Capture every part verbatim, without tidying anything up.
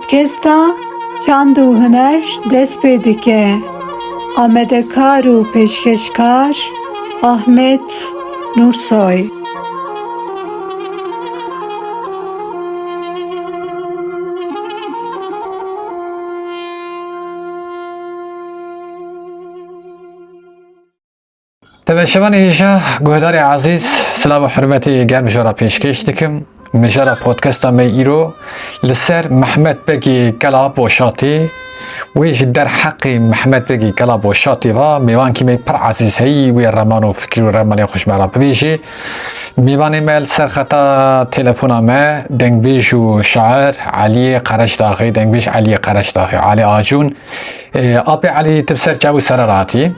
Kesta çand û huner dest pê dike. Amadekar û pêşkêşkar Ahmet Nursoy. Temaşevanê hêja, guhdarê ezîz, silav û hurmetê germ ji we re pêşkêş dikim. Mijara podcasta me îro li ser Mehmet Begê Kela Boşatê. Wê ji derheqê Mehmet Begê Kela Boşatê ve mêvankî me pir ezîz heyî, wê reman û fikir û remanê xwe ji me re bibêjê. Mêvanê me li ser xeta telefona me, dengbêj û şair Eliyê Qereçdaxê, dengbêj Eliyê Qereçdaxê, Elî Acûn. Ê, Apê Elî, tu bi ser çav û sere re hatî?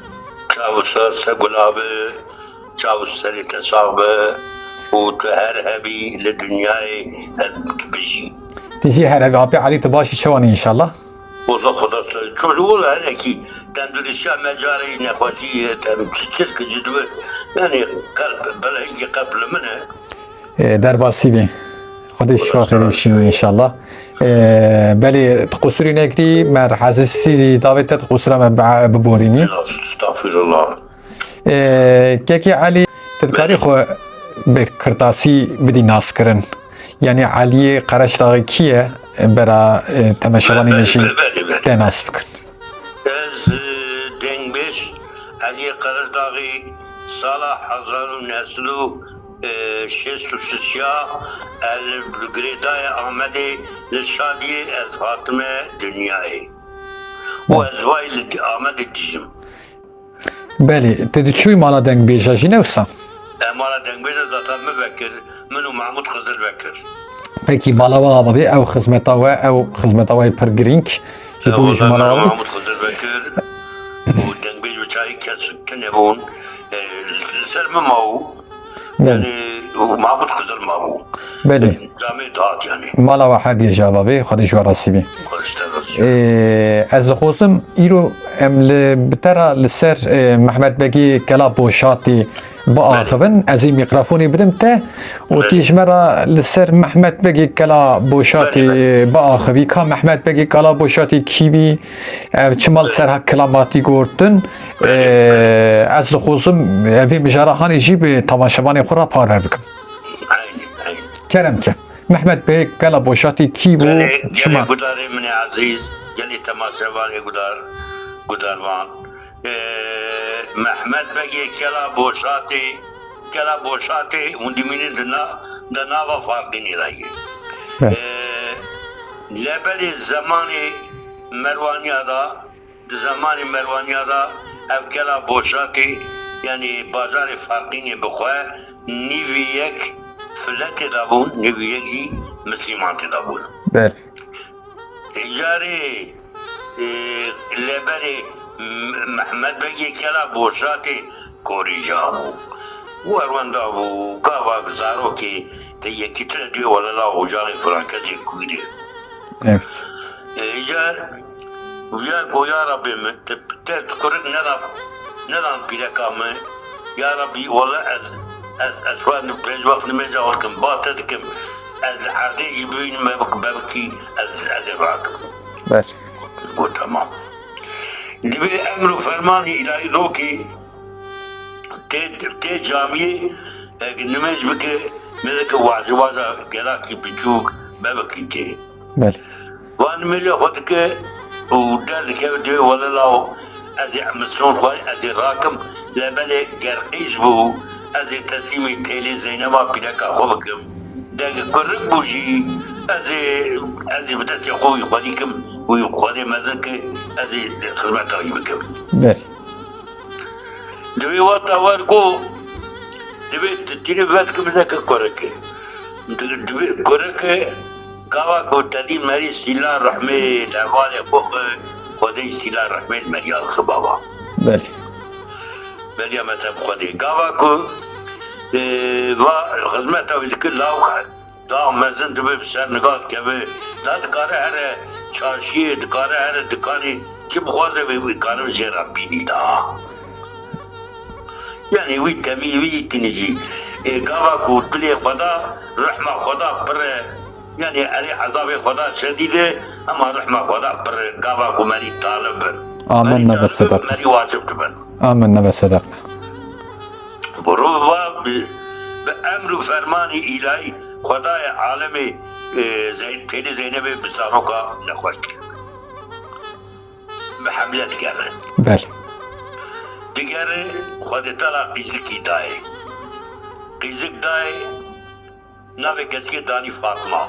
Çav û ser, ser gula be, çav û serê te sax be û tu her hebî li dinyayê, her tu bijî. Tu jî her hebî. Apê Elî, tu baş î, çawan î înşallah? Wala Xuda ser, ço ji wala hinekî tenduristiya me carê nexweşî ye, tem çirk ci dibe. Yani qelb, belengî qelb li min e. Ê, derbasî bî. Xwedê şifa xêrê bişînî înşallah. Ê, belê, tu qusûrî nekirî, me hezîsî davê te, tu qusûra me bi-, biborînî. Estağfirullah. Ê, Kekê Elî, tu dikarî xwe bi kirtasî bidî naskirin? Yani Eliyê Qereçdaxê kî ye? Bera, ê, temeşevanî me jî te nas bikin. Ez, e, dengbêj Eliyê Qereçdaxê sala hezar û neh sed û şêst û şeş ya, e, li girêdayê Amedê li Şadiyê ez hatime dinyayê. Û ez vay li Amedê dijim. Belê, tu diçûyî mala dengbêja jî ne wisa? E, mala dengbêja zaten min vekir, min û Mahmûd Xizir vekir. Pekî, mala we ava bê, ew xizmeta we, ew xizmeta we pir girîng. Ji bo wî ji mala we. Mahmûd Xizir vekir û dengbêj bi çayî kes tune bûn. E, li ser min ma û. Belê. Yani û Mahmûd Xizir ma û. Belê. Camê dihat yani. Mala we her diye ji ava bê, Xwedê ji we razî bê. Xwedê ji te razî. Ee, ez dixwazim îro em li, bi te re li ser, e, Mehmet Begî Kela Boşatî biaxivin. Belê. Ez ê mîkrofonê bidim te û tu ji me re li ser Mehmet Begî Kela Boşatî biaxivî. Belê. Ka Mehmet Begî Kela Boşatî kî bî? Ev çima li ser ha-, kilamatî gotin? Belê. Ee, ez dixwazim, e, vê mijara hanê jî bi temaşevanê xwe re parve bikim. Eynî, eynî. Kerem ke. Mehmet Bey, Kela Boşatî kî bû? Gelê, gelê çima? Gudarê min ê ezîz, gelê temaşevanê gudar, gudarvan. Ee, Mehmet Begê Kela Boşatê, Kela Boşatê hûn dimînin di na-, di nava Farqînê de ye. Evet. Ee, leberê zemanê Merwaniya da, di zemanê Merwaniya da ev Kela Boşatê, yanî bajarê Farqînê bi xwe nîvî yek filetê de bûn, nîvî yek jî mislîman tê de bûn. Belê. Îcarê, e, leberê M-, Mehmet Begê Kela Boşatê korîja bû. Werwenda bû, gavak zarokê te yekî tune duyê wele la ocağê filan kesê kûrê. Evet. E, îcar, ya go ya Rabbê min, te, te kurik nedan, nedan pîreka min. Ya Rabbî, wele ez, ez, ez xwe pêncwaq nimêja xwe dikim, ba te dikim. Ez li erdê jî bibînim me bik-, bebikî, ez, ez ê rakim. Baş. Got, tamam. Divê emr û fermanê îlahî rokê tê, tê camiyê, e, nimêj bike, mêzeke wazî waza gelakî biçûk, bebikî tê. Belê. Van nimêja xwe dike û derdikeve, divê wele law, ez ê emisyon xwe, ez ê rakim, lê belê ger qîz bû, ez ê teslîmê têlê Zeyneba pîreka xwe bikim. Dege kurik bû jî, ez ê, ez ê bi destê xwe wî xwedî kim, wî xwedê mezin ki, ez ê xizmeta wî bikim. Belê. Divê wata wer ku, divê tu tînî vedikim zeke kurikê. Di-, divê kurikê gava ku te dî merî sîla rehmê li hevalê xwe xwe, Xwedê sîla rehmê li meriya li xwe baba. Belê. Beriya me te bi Xwedê. Gava ku, e, va xizmeta wî dikir lawik, da mezin dibe bi ser niga dikeve. Da dikare here çarşiyê, dikare here dikanê, çi bixwaze wê, wî karin jê re bînî da. Yani wî temî, wî tînî jî. Ê, gava ku dilê xwe da, rehma xwe da pir e. Yanî erê ezabê Xweda şedîd e, hema rehma Xweda pir e, gava ku merî talib bin. آمنا Merî talib bin, وصدقنا. Merî wacib dibin. آمنا وصدقنا. Bi rû va bi, bi emr û fermanê îlahî Xwedayê alemê, e, Zey-, Têlê Zeynebê bi zaroka nexweş dikeve. Bi hemle digere. بله. Digere Xwedê Teala qîzikî dayê. Qîzik dayê, navê kesikê danî Fatma.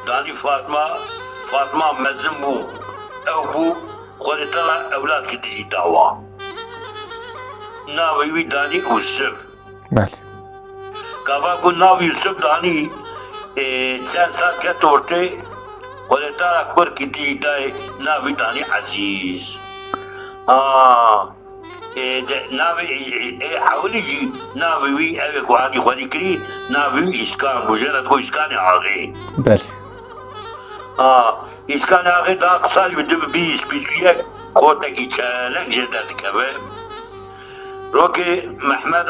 Danî Fatma, Fatma mezin bû. Ew bû, Xwedê Teala ewladkî dijî dawa. Navê wî danî Ûsif. بله. Gava ku nav Yusuf danî, e, çend sal ket ortê, Xwedê Teala kurkî dî dayê navî danî Ezîz. A, e, de, navê, e, e, e, hewlî jî navê wî ev ê ku anî xwedî kirî, navê wî Îskan bû. Jê re digo Îskanê Axê. بله. A, Îskanê Axê daha qisal bi du bîst, bîst û yek kotekî çeleng jê derdikeve. Rokê Mehmed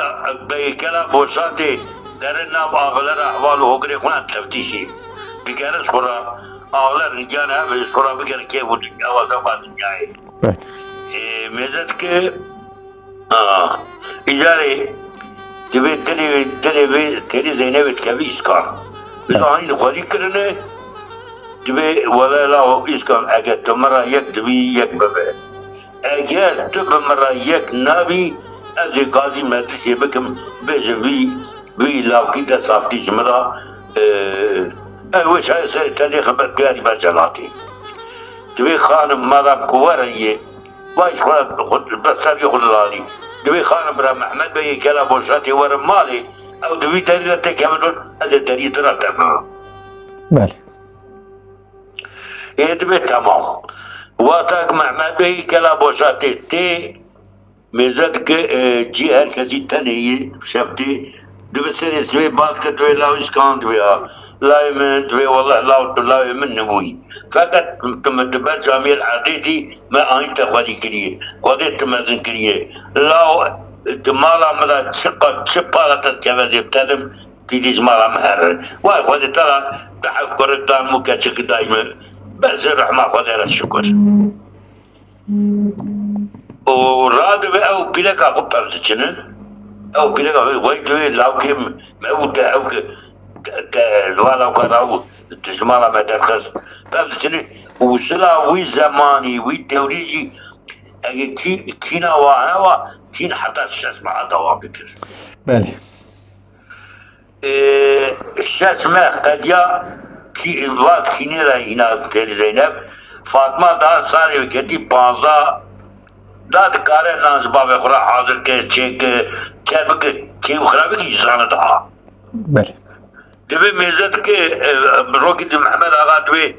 Bey Kela Boşatê derin nav axilera heval û hogirê xwe teftîşî. Digerin sora axler giyan hev sora bigerin kê û dinya wa zeva dinyayê. بله. Ê, mêze dike, a, îcarê divê dilê, dilê vê Têlê Zeynebê dikevî Îskan. Bi Evet. zanîn xwedî kirine, divê wele la Îskan, eger tu min re yek dibî, yek bibe. Eger tu bi min re yek nabî, ez ê gazî meclisê bikim, bêjim vî, vî lawkî dest saftî ji min re, e, ew wê çayê serê te lê xibet duyarî ber celatî. Divê xanim madam ku were yê, vay ji xwe xwe, bes serê xwe dilalî. Divê xanim bira Mehmet Bey yê Kela Boşatê were malê, ew di vî derî de têkevin, ez ê deriyê din re tevim. بله. Ê dibê temam. Wexta ku Mehmet Bey Kela Boşatê tê, mêze dike, e, cî her kesî tenê yê şeftê, dibe serê sibê baz ke dibê law Îskan dibê ha. Layê min dibê, welleh law tu layê min nebûyî. Feqet tu min di ber camiyê erdê dî, me anî te xwedî kiriye. Xwedê tu mezin kiriye. Law di mala min de çi qat, çi pala te dikeve zê bi te dim, Dîdî ji mala min here. Way Xwedê Teala bi heft kurik dan min û keçik dayî min. Bes rehma Xwedê re şukur. Û radibe ew pîleka xwe pev diçinin. Ew pîleka xwe, wey duyê lawkê min, me û te ew ki, te, te, wa lawka ra û ji mala me derxist. Pev diçinin. Û sila wî zemanî, wî dewrî jî, ege kî, kîna wa hewa, kîn heta şeş meha dewam dikir. بله. Ê, şeş meh qediya kî-, va kînê re îna Têlî Zeynep. Fatma daha salê weketî panzdeh da dikare nan ji bavê xwe re hazir ke, çêke, çer bike, çê û xira bike ji zane daha. بله. Divê mêze dike, e, rokî di Mehmed Axa divê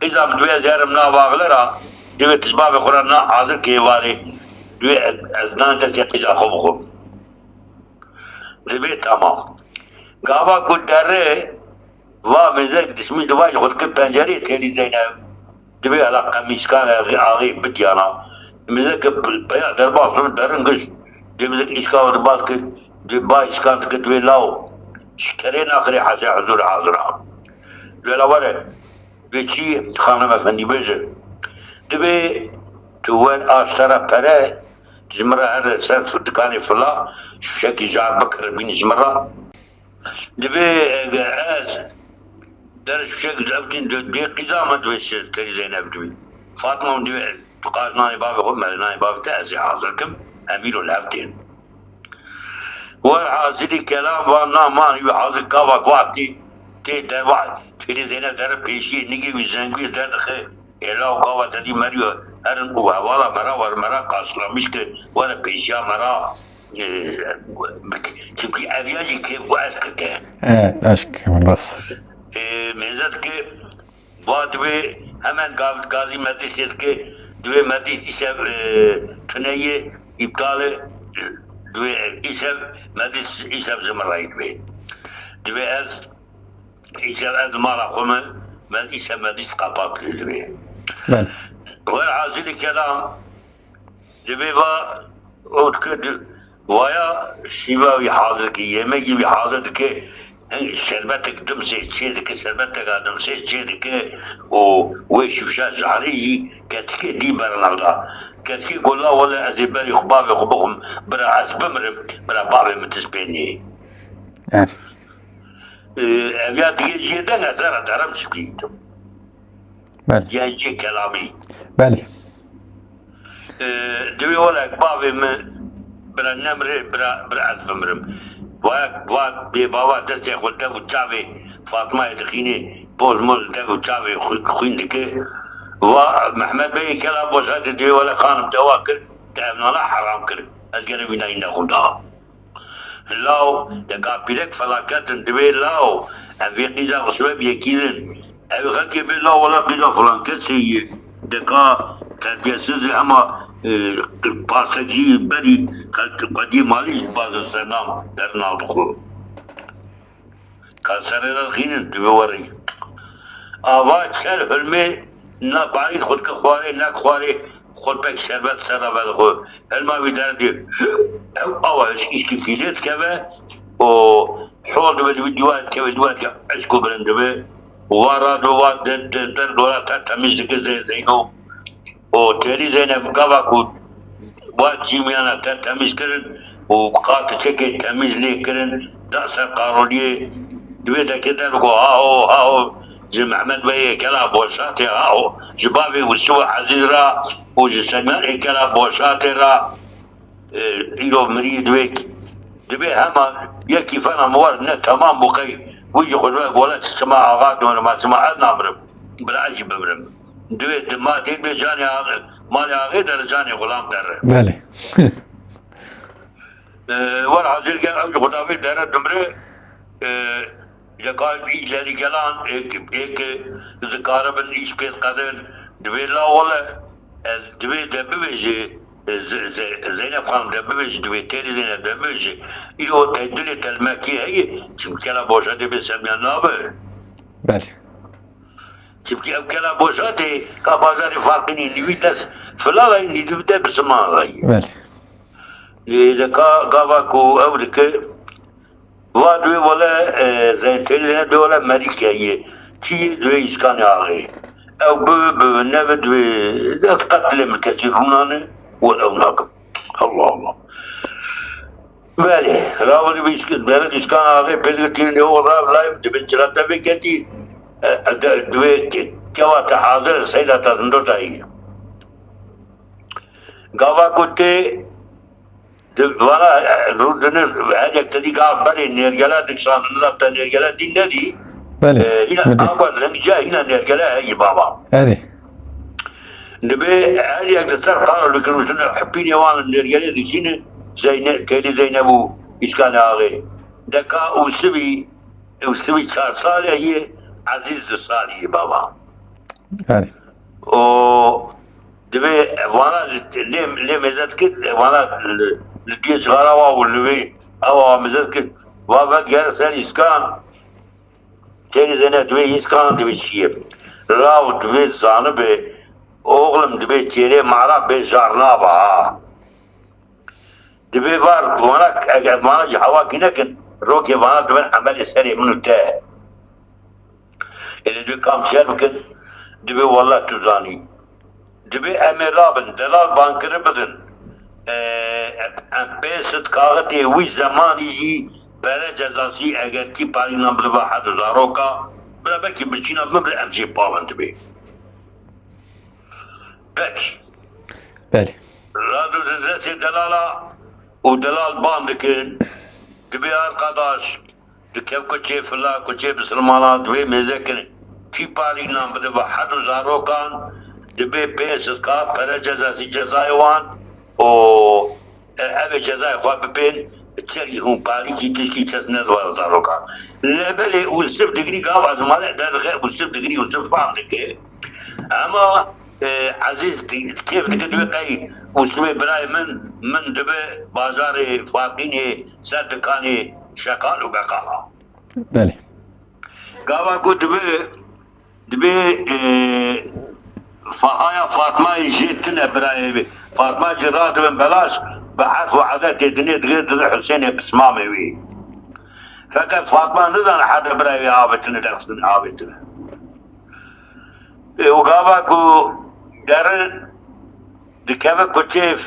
qîza min divê ez herim nav axlera, divê tu ji bavê xwe re nan hazir ke êvarê. Divê ez, ez nan destê qîza xwe bixwim. Divê tamam. Gava ku dere va mêze dişmî divay xwe dike pencerê Têlî Zeynep. Divê hela qemîşkan axê bidiyana. Mêze ke peya derbas bin derin giş. Divê mêze ke îşkan xwe dibat ke, divê ba îşkan dike divê law. Şikerê naxirê hese huzur hazira. Lela were. Divê çi xanim efendî bêje. Divê tu wer aştera pere ji min re her ser dikanê fila şuşekî jar bikir bîn ji min re. Divê ege ez der şuşek ev din divê qîza min divê şir Têlî Zeynep divê. Fatma min divê tu qas nanê bavê xwe, me nanê bavê te ez ê hazir kim, em îro li hev tên. Wer hasilî kelam van na man wî hazir kava ku tê, tê derva Têlî Zeynep dere pêşiyê nigê wî zengûyê derdixe. Êla û gava te dî merî herin û hevala me ra wer me ra qarşılamış kir, were pêşiya me ra, e, çimkî ev ya jî kêf ku eşq dike. Evet, aşk, rast. E, mêze dike, va divê hemen gav-, gazî meclisê dike, divê meclis îşev, e, tuneyê îptal e, e, divê îşev meclis îşev ji min re divê. Divê ez Îşev ez mala xwe me, me îşev me dîst qapak li divê. Bel. Wer hasilî kelam, divê va, o dike di-, vaya şîva wî hazir dike, yemegî wî hazir dike, Şerbetek dimsê çê dike, şerbeteka dimsê çê dike û wê şûşa jarê jî ketikê dî bernavda. Ketikê got, la wele ez ê berî xwe bavê xwe bixwim, bira ez bimirim, bira bavê min tişt pê nê. Evet. Ee, ev ya digê jiyê deng ez zera derim şikîtim. Belê. Gencê kelamî. Belê. Ee, divê wele bavê min bira nemre, bira, bira ez bimirim. Va, va bê bava destê xwe dev û çavê Fatmayê dixînê, boz moz dev û çavê xwîn, xwîn dike. Va Mehmet Beyê kela boşa de divê wele xanim te wa kir, te ev nana heram kir. Ez gere wî nayî nexwim daha. Law, deka pîrek felaket in, divê law, em vê qîza xwe sebeb yekî din. Ew xelkê bê law, wela qîza filan kesê ye. Deka terbiyesiz e, hema, e, parsekî berî xelk xwediyê malî ji bazin sernam derna bi xwe. Ka serê de dixînin, divê werî. Ava çer hilmê na barî xwe dike xwarê, nak xwarê, xwe pek şerbet ser de vedixwe. Hilma wî derdê, ew awa hişk, hişkî kîlê dikeve û hol dibe, li wî dûa dikeve, dûa dike, hişk û bilind dibe. Wa radibe, wa di, di, der dora te temîz dike Zey-, Zeyno. û Têlî Zeynep gava ku wa cîmiyana te temîz kirin û qat û çekê temîz lê kirin, da ser qaroliyê, divê dekê der ku haho, haho, ji Mehmet Beyê kela Boşatê, haho, ji bavê Wisû Ezîz ra û ji Semyanê kela Boşatê ra, e, îro mirî divê, divê hema yekî fena mi war ne temam bû qey wî ji xwe divê gole çima axa dûne, ma çima ez namirim, bira ez jî bimirim. Divê di ma tê bê canê axe, malê axê de li canê xulam derre. Belê. E, wer hazir gel ew ji xwe davê derre dimre, e, Leka îlerîgelan êk, êk dikaribin îş pê diqedin. Divê la wele ez divê de bibêjê, e, Ze-, Ze-, Zeynep Xanim de bibêjê, divê Têlî Zeynep de bibêjê. Îro te dilê te li me kê heye? Çimkî kela Boşatê bê Semyan nabe. Belê. Çimkî ew kela Boşatê ka bajarê Farqînê nîvî dest filaxayî nîvî de bi simaxayî. Belê. Lê de ka gava ku ew dike, Va divê wele, e, Zeyntêlê ne divê wele merî keyê. Çi yê divê îskanê axê. Ew bibe, bibe, nebe divê, ez qet lê min kesî rûnane, wele ew nakim. Allah Allah. Belê, rawe divê îsk-, bere îskan axê pê digirtî, ne o rav lay, divê çira te vê ketî, e, e, de, divê ke-, kewa te hazir, seyda te zindo dayî. Gava ku tê, Di vana, e, rûdine her yek te dî gav berê nêrgele dikişandin, da te nêrgele dî nedî. Belê, E, hîna belê. Ango limce hîna nêrgele heyî baba. Erê. Dibê her yek di ser qaro dikin û şine hepînê wan nêrgelê dikişîne Zeyne-, Têlî Zeyneb û Îskanê Axê. Deka û sibî, û sibî çar salê yê, Ezîz du salî yê baba. Erê. Û Divê vana lê, lê mêze dikit, vana li, li duyê cixara wa û li wê ewa mêze dikit. Va vedigerin ser îskan. Têlî Zeynep divê îskan divê çi ye? Law divê zanibe, oxlim divê çêrê mara bê jar naba ha. Divê var, vana, eger vana jî hawakî nekin, rokê vana dibin emelê serê min û te. Ê lê divê kam şer bikin, divê wele tu zanî. Divê em ê rabin, delal bankiri bidin. Ee, em pê sed kaxitê wî zemanî jî pere cezasî eger kî parî nan bidiba hed û zaroka, bira belkî biçîna bimre em jê pavin dibê. Belkî. Belê. Rado di destê delala û delal ban dikin. Dibê arkadaş, Di kev kuçê fila, kuçê bisilmana, divê mêze kirin. Kî parî nan bide ve hed û zarokan, dibê pê sed ka pere cezasî cezayê wan û, e, ev ê cezayê xwe bipên, çerî hûn parî kî tişkî kes nedivare zarokan. Lê belê Ûsif Digrî gav ez male derdixe, Ûsif Digrî, Ûsif fam dike. Ema, e, Ezîz di-, kêf dike divê qey Ûsifê birayê min, min dibe bajarê Farqînê ser dikanê şeqal û beqala. Belê. Gava ku dibe, dibe, e, fa-, aya Fatmayê jê tune birayê wê. Fatma jî radibin belaş bi erf û edetê dinê digire dide Husênê pismamê wê. Feqet Fatma nizane heta birayê wê avêtine, derxistine avêtine. Ê, û gava ku derin dikeve kuçê,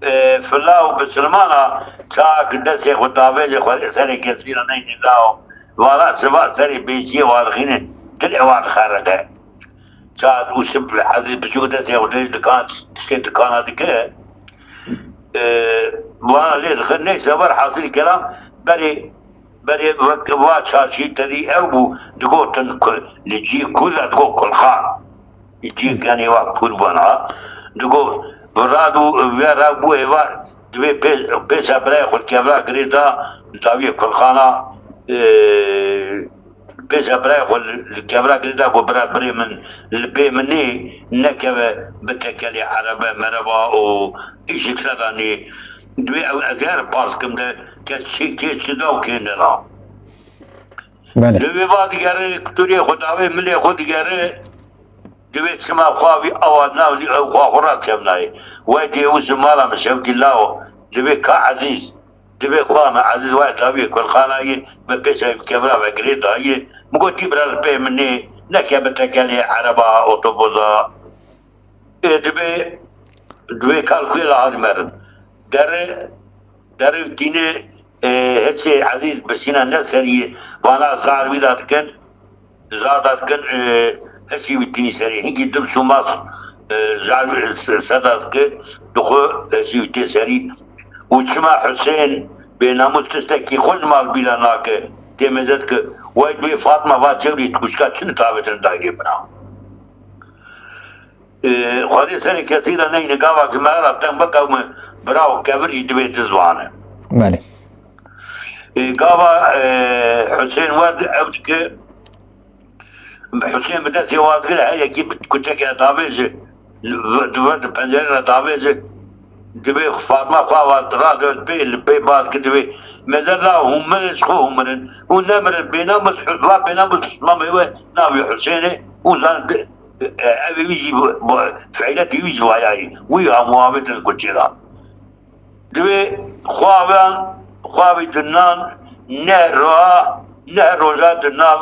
e, fila û bisilmana, çawa ki destê xwe davêje xwe serê kesî re neyne law, vana siva serê bêjiyê wa dixîne, dilê wa dixerriqe. Çawa û sib Ezîz biçûk destê xwe dirêj dikan, tiştê dikana dike. E, vana lê dixe, neyse, werhasilî kelam, berê Berê wek va çarşî terî ew bû, digotin ku li cî kûr de digot kulxan. Cî kenê wa kûr bûna. Digot, virad û vê re bû êvar, divê pê-, pêsa birayê xwe li kevra girê da, dawiyê kulxana, e, pêsa birayê xwe li, li kevra girê da, got, bira birê min li pê min nê, nekeve bitekelê erebe mereba û îşik seda nê. Divê ew ez her pars kim de kes çi kê çi da û kê neda. Belê. Divê va digere, kulturê xwe davê milê xwe digere, divê çima xwe vî awa navnî ew xwe xwe ra çevnayê. Wey dê û zimala min şevdî lawo, divê ka Ezîz, divê xwe me Ezîz wey davê kulxana yê, me pêşe kevra ve girê dayê, min got tî bira li pê min nê, neke bi tekelê ereba otoboza. Ê, divê, divê kal ku la hal merin. Derê, derê û tînê, ê, hişê Ezîz bisîne ne serî, vana zar wî da dikin, zar da dikin, ê, hişî wî tînî serî. Hinkî dim şûmas, ê, zar wî se-, seda dikin, dixwe hişî wî tê serî. Û çima Husên bênamûs tiştekî xwe ji mal bîra nake, tê mêze dike, wey divê Fatma va cewrî kuşka çi nitavêtin dayrê bina. Ê, Xwedê serê kesî re neyne, gava ki me ra teng bike û me bira û kevir jî divê dizwane. Belê. Ê, gava, ê, Husên wer di-, ew dike, Husên bi destê wa digire, her yekî bi kuçeke davêje, di vir di pencerê re davêje, divê Fatma xwe wa radewt pê, li pê bad ki divê. Mêze da hûn mirin, ji xwe hûn mirin. Hûn nemirin, bênamûs, va bênamûs mamê we navê Husênê, hûn zanin di-, E, ev ê wî jî bu, bu, feyletê wî jî wayayî. Wî hemû avêtin kuçê de. Divê xwavan, xwavî di nan neh roja, neh roja di nav,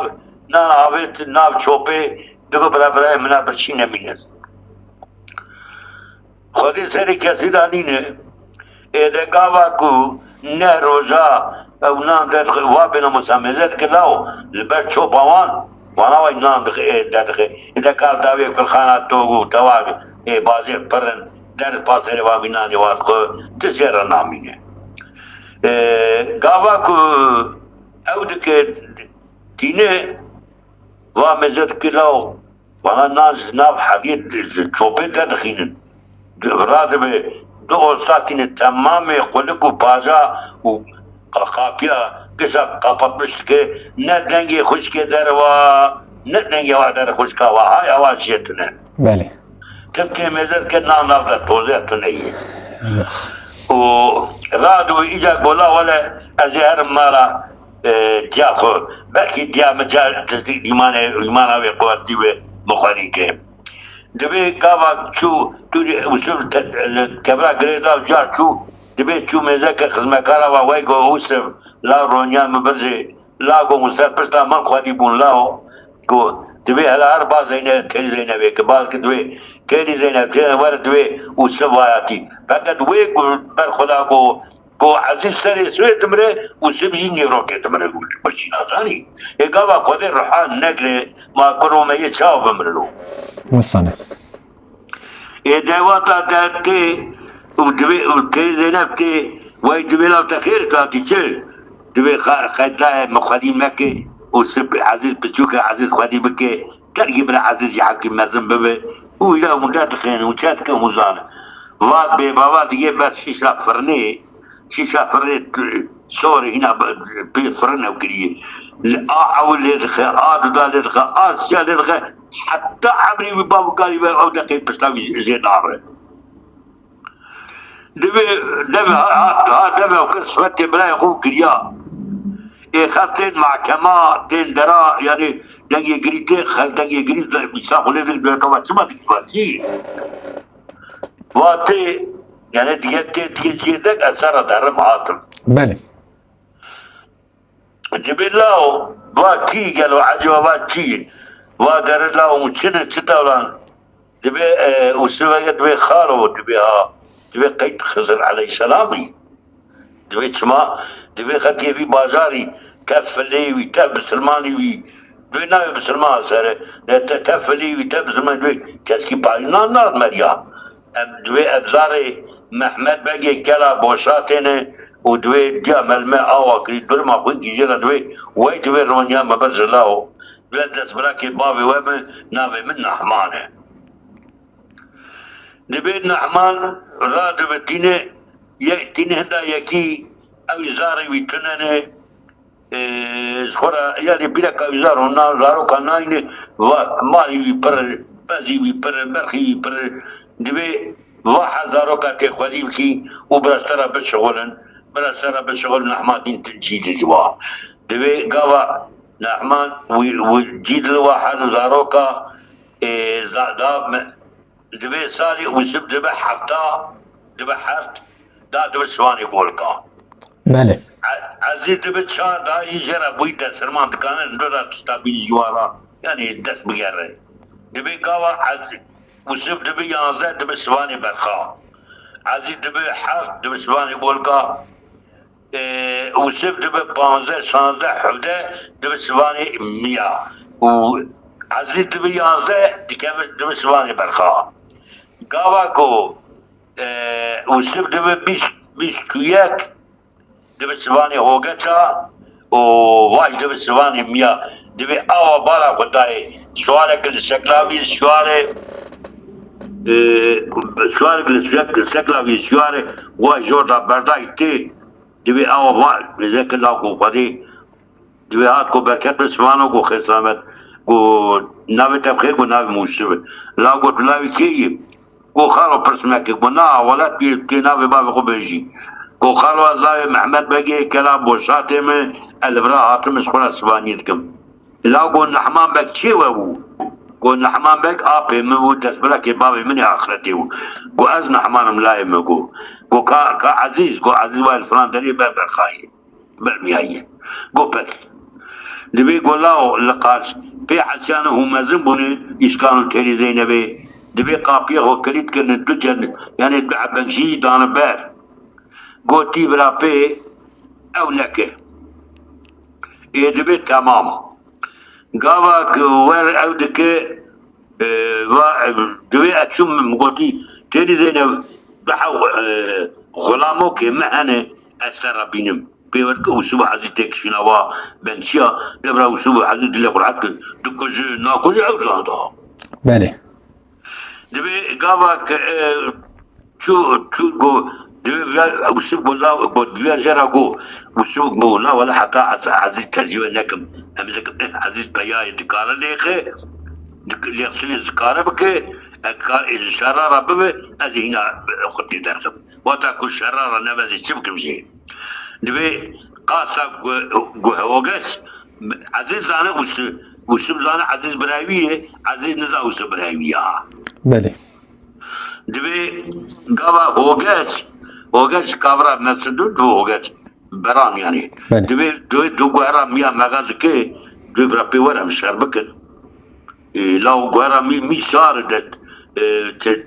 nan avêt nav çopê, digo bira birayê min a birçî nemînin. Xwedê serê kesî de nîne. Ê de gava ku neh roja ew nan derdixe, va bêne musameze dike law, li ber çopa wan, wana way nan dixe, ê derdixe. Ê de kar davê kulxana tog û tewar, ê bazêr pir in, der pa serê va vî nanê wa dixwe, ti jê re namîne. Ê, gava ku ew dike tîne, va mêze dike law, Vana nan ji nav heriyê di-, ji çopê derdixînin. Di-, radibe du ostatîne temamê qulik û paja û qa-, qapiya gişa kapatmiş dike. Ne dengê xwişkê derva, ne dengê wa der xwişka wa. Hay awa jê tune. Belê. Tim tê mêze dike nan nav de toze tune yê. Û radibe îca gola wele ez ê herim mala e, diya xwe. Belkî diya min car tiştî dîmanê, îmana wê quwetî wê min xwedî ke. Divê gava çû, tu dî Ûsûf te-, li kevra girê da car çû, divê çû mêzeke xizmekara va wey go Ûsûf, la ronya min birzê, la go min ser pişta min xwedî bûn, la o. Go, divê hela her ba Zeyne-, têlî Zeynebê ki, baz ki divê, têlî Zeyneb, têlî were divê Ûsûf vayatî. Feqet wê go ber xwe da go, Ku Ezîz serê swê dimire û sib jî nîrokê dimire û birçî nazanî. Ê gava Xwedê ruha negire, ma kuro me yê çawa bimirilo? Wisane. Ê dewata de tê û divê û tê Zeynep tê, wey divê law te xêr katî çi? Divê xe-, xetayê min xwedî meke û sib Ezîz piçûke Ezîz xwedî bike, dergî bire Ezîz ji hewkî mezin bibe û îla hûn derdixêne û çe dike hûn zane. Va bê bava digê ber şîşa firnê, Şîşa firê tu-, sorê hîna bi-, pê firin ew kirî. Li a ew lê dixe, a duda lê dixe, a siya lê dixe, heta emrê wî bav û kalî ve ew deqê pişta wî jê nare. Divê, dev ha, ha, ha, dev ew kir sifetê birayê xwe kiriya. Ê xelk tên mahkema, tên dera, yanî dengê girî tê, xelk dengê girî de, mîsa xwe lê digirt, belka va çima digirt, va kî? Va tê, yani diye tê, diye cihê dek ez ser re derim hatim. Belê. Dibê law, va kî gelo, ecêba va çi? Va dere law, çi ne, çi tewlan? Dibê, e, Ûsiveke dibê xalo, dibê ha, dibê qeyt Xizir aleyhisselamî. Dibê çima, dibê xelkê vî bajarî, tev filê wî, tev bisilmanî wî, dibê navê bisilman sere, de te, tev filê wî, tev bisilman, dibê keskî parî nan nas meriya. Em dibê ev zarê Mehmet Begê Kela Boşatê ne û dibê diya melme awa kirî, durma xwe gîjê re dibê, wey dibê ronya me ber ji lawo. Dibê destbirakê bavê we me, navê min Nehman e. Dibê Nehman radibe tîne, ye-, tîne hinda yekî ew zarê wî tune ne, e, ji xwe re, yanî pîreka wî zar hona, zaroka nayne, va malî wî pir, bezî wî pir, berxî wî pir, dibê va her zaroka tê xwedî bikî û bi rastera bişixulin, bi rastera bişixul Nehman tîn cî di ciwa. Dibê gava Nehman wî, wî cî di wa her zaroka, e, za-, da me, Dibê salê Ûsib dibe hefta, dibe heft, da dibe Sivanê Golka. Belê. E-, Ezîz dibe çar, da yî jê re bûyî desirman dikane, li do da tişta bînî ji wan re, yanî dest bigere. Dibê gava Ez-, Ûsib dibe yanzdeh, dibe Sivanê Berxa. Ezîz dibe heft, dibe Sivanê Golka. E, Ûsib dibe panzdeh, şazdeh, hevdeh, dibe Sivanê Miya. Û Ezîz dibe yanzdeh, dikeve dibe Sivanê Berxa. Gava ku, e, Ûsib dibe bîst, bîst û yek, dibe Sivanê Hogeça û vaj dibe Sivanê Miya. Dibe awa bala xwe dayê. Sualek li şekla vî sualê, e, sualek li şek-, şekla vî sualê, vaj jor da berdayî tê. Dibê awa va, vêze kir la ku Xwedê, dibê hat ku berket bi sivano ku xêsamet, ku navê te bi xêr, ku navê Mûsib e. La got, navê kê yî? Ku xalo pirs meke, ku na, welat bî, tê navê bavê xwe bêjî. Ku xalo ez navê Mehmet Begê, Kela Boşatê me, ez li vira hatim, ez xwe re sivaniyê dikim. La got, Nehman Beg çê we bû? Got, Nehman Beg apê min bû, destbirekê bavê min ê axretê bû. Got, ez Nehman im, layê min got. Got, ka, ka Ezîz, got, Ezîz wayê li filan derê ber berxayê. Bermiyayê. Got, pek. Dibê got, lawo li qars pê Hesyanê hûn mezin bûne, Îskan û Têlî Zeynebê. Dibê qapiyê xwe kilît kirine du cen, yanê du ebengşî dane ber. Got, tî vira pê ew neke. Ê dibê temam. Gava ku wer ew dike, e, va, e, divê ez çûm, min gotî, Têlî Zeyneb, bihew, e, xulamokê min hene, ez te re bînim. Pê wer ku Ûsûb Ezîz têk şîna va bençiya, devra Ûsûb Ezîz dilê xwe rehet kir. Dikuje, nakuje ew zanda. Belê. Dibê gava ke, e, çû, çû go, dibê viya Ûsûb go, la, go, viya jera go, Ûsûb go, la wele heta Ez-, Ezîz tezî we nekim. Em ê nekim, eh, Ezîz peyayê dikare lêxe, dik-, lêxsinê dikare bike, e, kar, e, ji şerra re bibe, ez ê hîna xwe tê derxim. Wata ku şerra re nebe, ez ê çi bikim jê? Dibê qasa gu-, gu-, Hogeç, Ezîz zane Ûsûb, Ûsûb zane Ezîz birayê wî ye, Ezîz nizane Ûsûb birayê wî ye. Belê. Dibê gava Hogeç, Hogeç kavra Mesûdû du Hogeç beran yanî. Belê. Dibê du, du guhera miya mega dike, du bira pê were em şer bikin. E, la guhera mî, mî şar de, e, te,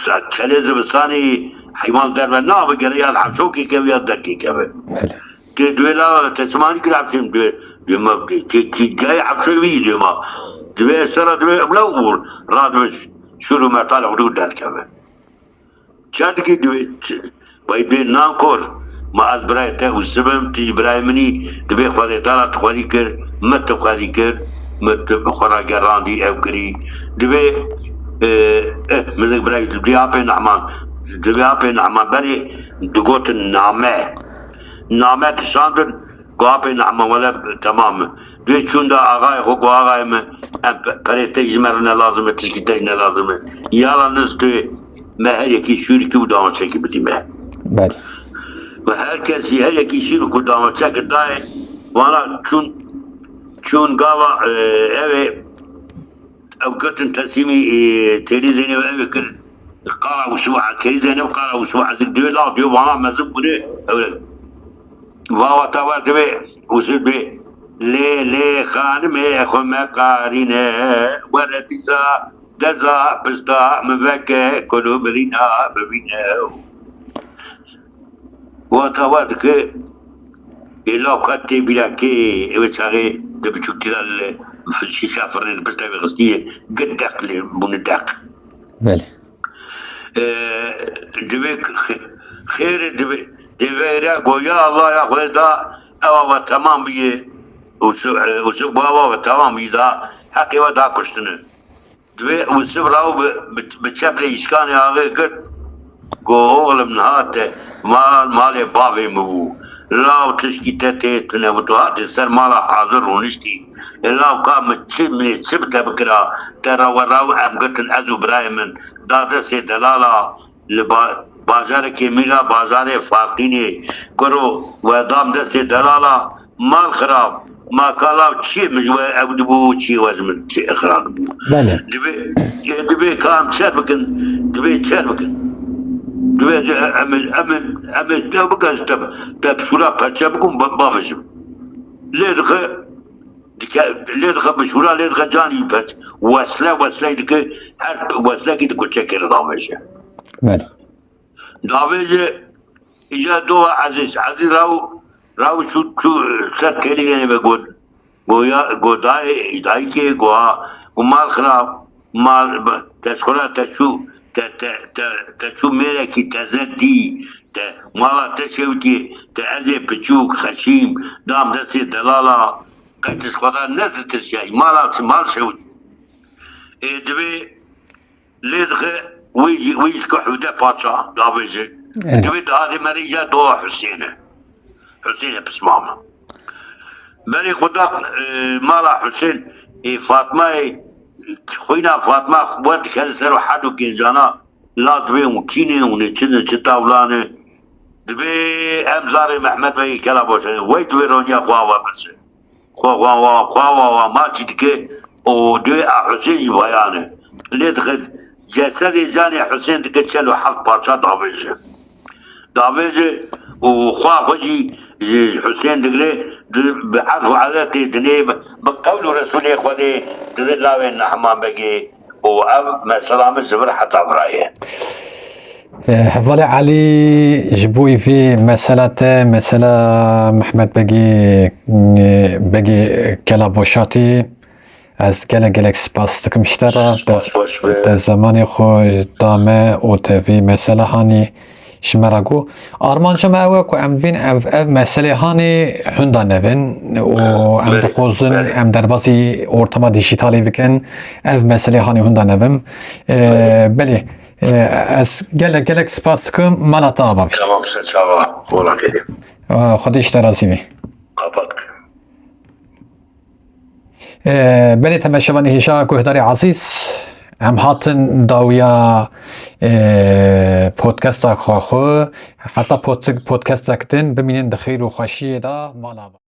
Sa-, çelê zivistanê heywan derve nabe, gere ya li hevşokê keve ya derkê keve. Belê. Tê duê la te çima nîkir hevşê min duê, duê ma, kê, kê, gayê hevşoyê wî duê ma. Divê ez te re divê ebla û radibe şûr û mertalê xwe dûr derkeve. Çer dikî divê, ç-, Wey bê nankor, ma ez birayê te Ûsûb im, tu jî birayê min î, dibê Xwedê te re tu xwedî kir, min tu xwedî kir, min tu bi xwe re gerandî, ew kirî. Dibê, e, eh, min zik birayê, dibê apê Nehman, dibê apê Nehman berê digotin name. Name dişandin, got apê Nehman wele temam e. Dibê çûn da axayê xwe, got axayê min, em pe-, perê te ji me re ne lazim e, tişkî te ji ne lazim e. Yala niz tu Me her yekî şûrikî û dawaçekî bidî me. Belê. Ve her kes jî her yekî şûrik û dawaçekî dayê. Vana çûn, çûn gava, e, ev ê, ew girtin teslîmî, e, Têlî Zeynep ev ê kir. Qala Ûsûb, Têlî Zeynep qala Ûsûb Ezîz diyor, la diyor, vana mezin bûne, ew ê. Va wata wer divê û zû divê. Lê lê xanimê xwe me qarîne, were dîsa deza pişta min veke kul û birîna bibîne. Wata wer dike, ê law ka tê bîra kê, ew çaxê di biçûkî de li şîşa firnê di pişta wê xistiye, git deq lê bûne deq. Belê. Ee, divê xê-, xêrê divê, divê re go ya Allah ya Xwêda, ewa ve temam bîye. Û şu, e, û şu bava ve temam bî da, heqê ve da kuştine. Divê Ûsif raw bi, bi, bi çeplê îşkanê axê girt. Go oxlim niha te mal, malê bavê min bû. Law tişkî te tê tune bû, tu hatî ser mala hazir rûniştî. E law ka min çi, min ê çi bi te bikira? Te ra we raw em girtin, ez û birayê min da destê delala. Li ba-, bajarekê mîra, bajarê Farqînê, kuro we dam destê delala, mal xirab, ma ka law çiyê min ji we ew dibû, çiyê we ji min çi xirab dibû. Belê. Divê, divê ka em çer bikin, divê çer bikin. Divê em, em, em, em, te bikin, te, te bi şûra perçe bikin, ba-, bavêjim. Lê dixe, dike, lê dixe bi şûra, lê dixe canî perçe. Wesle, wesle dike, her weslekî di kuçekê re davêje. Belê. Davêje, îca dowa Ezîz. Ezîz raw, raw çû, çû ser kelî yenê ve got. Goya, go dayê, dayikê, goha, go mal xirab, mal, te ji xwe re te çû, te, te, te, te çû mêrekî teze dî, te mala te şewitî, te ez ê piçûk, xeşîm, dam destê delala, qey tu ji xwe re ne ditirşiyayî, mala çi mal şewitî. Ê divê Lê dixe wî jî, wî jî ku hewde paça davêje. Evet. Divê dihadê me rê îca dowa Husên e. Husên e pismama. Berê xwe da, e, mala Husên, ê Fatmayê, xwîna Fatma we dikene ser û her du kêncana, la divê hûn kî ne, hûn ê çi ne, çi tawlan e. Divê em zarê Mehmet Begê Kela Boşanê, wey divê roniya xwe ava birse. Xwe, xwe, xwe, xwe, xwe, xwe, ma çi dike? Û dê a Husên jî vayane. Lê dixe cesedê canê Husên dike çel û heft parça davêje. Davêje û xwe, xwe jî ji Husên digre, di, bi erf û edetê dinê, bi, bi qewl û Resûlê Xwedê dide lawê Nehman Begê. û ev mesela min ji vir heta vira ye. Eh, Hevalê Elî, ji bo vê mesela te, mesela Mehmet Begê, eh, Begê Kela Boşatî, ez gelek gelek spas dikim ji te re. Spas, te, baş be. Te zemanê xwe da me û te vê mesela hanî ji me re got. Armanca me ew e ku em vîn ev, ev meselê hanê hunda nevin û em Belê, dixwazin belê. em derbasî ortama dijîtalê bikin. Ev meselê hanê hunda nevin. Ee, Belê. belê. Ee, ez gelek gelek spas dikim. Mala te ava bî. Tamam, ser çava. Ola gelin. Ee, Xwedê ji te razî bî. Kapat. Ee, belê, temeşevanê hêja guhdarê ezîz, em hatin dawiya, ee, podcasta xwe xwe. Heta pod-, podcastek din bimînin di xêr û xweşiyê de, mala be.